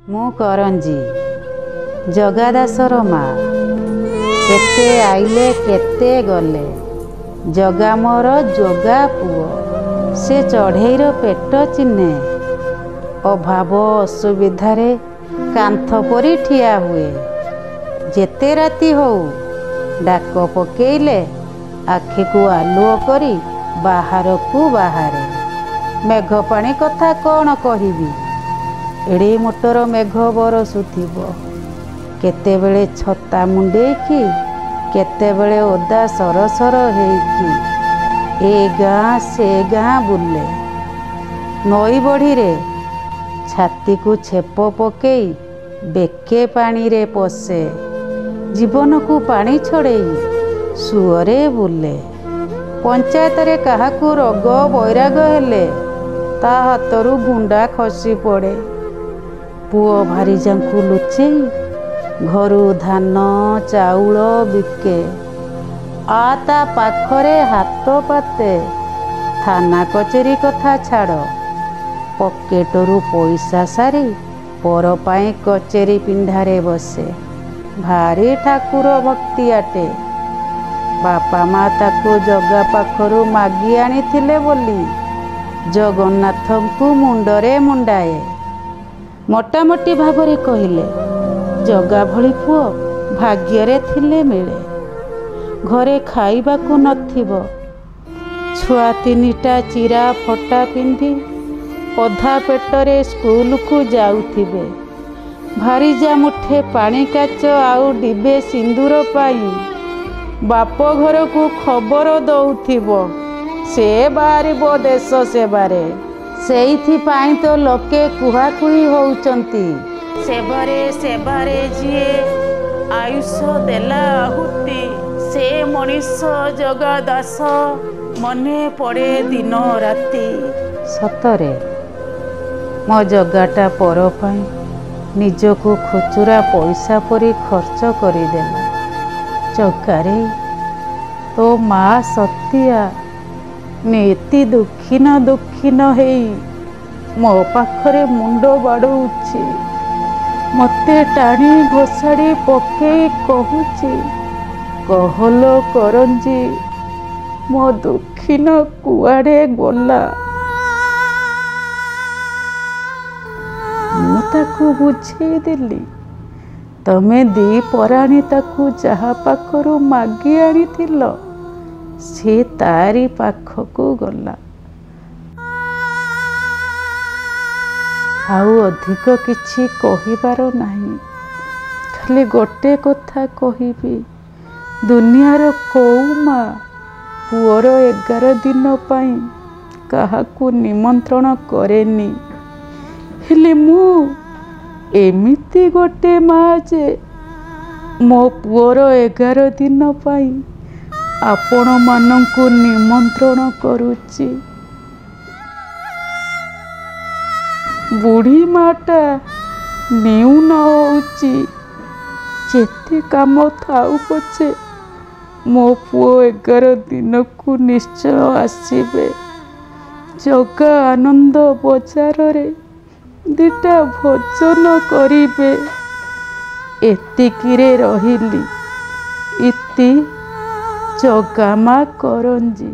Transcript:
ମୁଁ କରଞ୍ଜି, ଜଗା ଦାସର ମା। କେତେ ଆଇଲେ କେତେ ଗଲେ, ଜଗା ମୋର ଯୋଗା ପୁଅ। ସେ ଚଢ଼େଇର ପେଟ ଚିହ୍ନେ, ଅଭାବ ଅସୁବିଧାରେ କାନ୍ଥ ପରି ଠିଆ ହୁଏ। ଯେତେ ରାତି ହଉ, ଡାକ ପକେଇଲେ ଆଖିକୁ ଆଲୁଅ କରି ବାହାରକୁ ବାହାରେ। ମେଘ ପାଣି କଥା କ'ଣ କହିବି? ଏଡ଼େ ମୋଟର ମେଘ ବରସୁଥିବ, କେତେବେଳେ ଛତା ମୁଣ୍ଡେଇକି, କେତେବେଳେ ଓଦା ସରସର ହେଇକି ଏ ଗାଁ ସେ ଗାଁ ବୁଲେ। ନଈ ବଢ଼ିରେ ଛାତିକୁ ଛେପ ପକେଇ ବେକେ ପାଣିରେ ପଶେ, ଜୀବନକୁ ପାଣି ଛଡ଼େଇ ସୁଅରେ ବୁଲେ। ପଞ୍ଚାୟତରେ କାହାକୁ ରୋଗ ବୈରାଗ ହେଲେ ତା ହାତରୁ ଗୁଣ୍ଡା ଖସି ପଡ଼େ। ପୁଅ ଭାରିଜାଙ୍କୁ ଲୁଚେଇ ଘରୁ ଧାନ ଚାଉଳ ବିକେ, ଆ ତା ପାଖରେ ହାତ ପାତେ। ଥାନା କଚେରୀ କଥା ଛାଡ଼, ପକେଟରୁ ପଇସା ସାରି ପର ପାଇଁ କଚେରୀ ପିଣ୍ଡାରେ ବସେ। ଭାରି ଠାକୁର ଭକ୍ତିଆଟେ। ବାପା ମା ତାକୁ ଜଗା ପାଖରୁ ମାଗି ଆଣିଥିଲେ ବୋଲି ଜଗନ୍ନାଥଙ୍କୁ ମୁଣ୍ଡରେ ମୁଣ୍ଡାଏ। ମୋଟାମୋଟି ଭାବରେ କହିଲେ, ଜଗା ଭଳି ପୁଅ ଭାଗ୍ୟରେ ଥିଲେ ମିଳେ। ଘରେ ଖାଇବାକୁ ନଥିବ, ଛୁଆ ତିନିଟା ଚିରା ଫଟା ପିନ୍ଧି ଅଧା ପେଟରେ ସ୍କୁଲକୁ ଯାଉଥିବେ, ଭାରିଜା ମୁଠେ ପାଣି କାଚ ଆଉ ଡିବେ ସିନ୍ଦୁର ପାଇଁ ବାପ ଘରକୁ ଖବର ଦଉଥିବ, ସେ ବାହାରିବ ଦେଶ ସେବାରେ। ସେଇଥିପାଇଁ ତ ଲୋକେ କୁହାକୁହି ହଉଛନ୍ତି, ସେବାରେ ସେବାରେ ଯିଏ ଆୟୁଷ ଦେଲା ଆହୁତି, ସେ ମଣିଷ ଜଗା ଦାସ ମନେ ପଡ଼େ ଦିନ ରାତି। ସତରେ ମୋ ଜଗାଟା ପର ପାଇଁ ନିଜକୁ ଖୁଚୁରା ପଇସା ପରି ଖର୍ଚ୍ଚ କରିଦେଲା। ଜଗାରେ, ତୋ ମା ସତିଆ ନିତି ଦୁଃଖିନ ଦୁଃଖିନ ହେଇ ମୋ ପାଖରେ ମୁଣ୍ଡ ବାଡ଼ଉଛି, ମୋତେ ଟାଣି ଘୋଷାଡ଼ି ପକେଇ କହୁଛି, କହଲୋ କରଞ୍ଜି, ମୋ ଦୁଃଖିନ କୁଆଡ଼େ ଗଲା? ମୁଁ ତାକୁ ବୁଝେଇ ଦେଲି, ତମେ ଦି ପରାଣୀ ତାକୁ ଯାହା ପାଖରୁ ମାଗି ଆଣିଥିଲ, ସେ ତାରି ପାଖକୁ ଗଲା। ଆଉ ଅଧିକ କିଛି କହିବାର ନାହିଁ, ଖାଲି ଗୋଟେ କଥା କହିବି, ଦୁନିଆର କୋଉ ମା ପୁଅର 11 ଦିନ ପାଇଁ କାହାକୁ ନିମନ୍ତ୍ରଣ କରେନି, ହେଲେ ମୁଁ ଏମିତି ଗୋଟେ ମା ଯେ ମୋ ପୁଅର 11 ଦିନ ପାଇଁ ଆପଣମାନଙ୍କୁ ନିମନ୍ତ୍ରଣ କରୁଛି। ବୁଢ଼ୀ ମାଟା ନିଉନ ହଉଛି, ଯେତେ କାମ ଥାଉ ପଛେ ମୋ ପୁଅ 11 ଦିନକୁ ନିଶ୍ଚୟ ଆସିବେ। ଜଗା ଆନନ୍ଦ ବଜାରରେ ଦିଟା ଭୋଜନ କରିବେ। ଏତିକିରେ ରହିଲି। ଇତି, ଜଗା ମା କରଞ୍ଜି।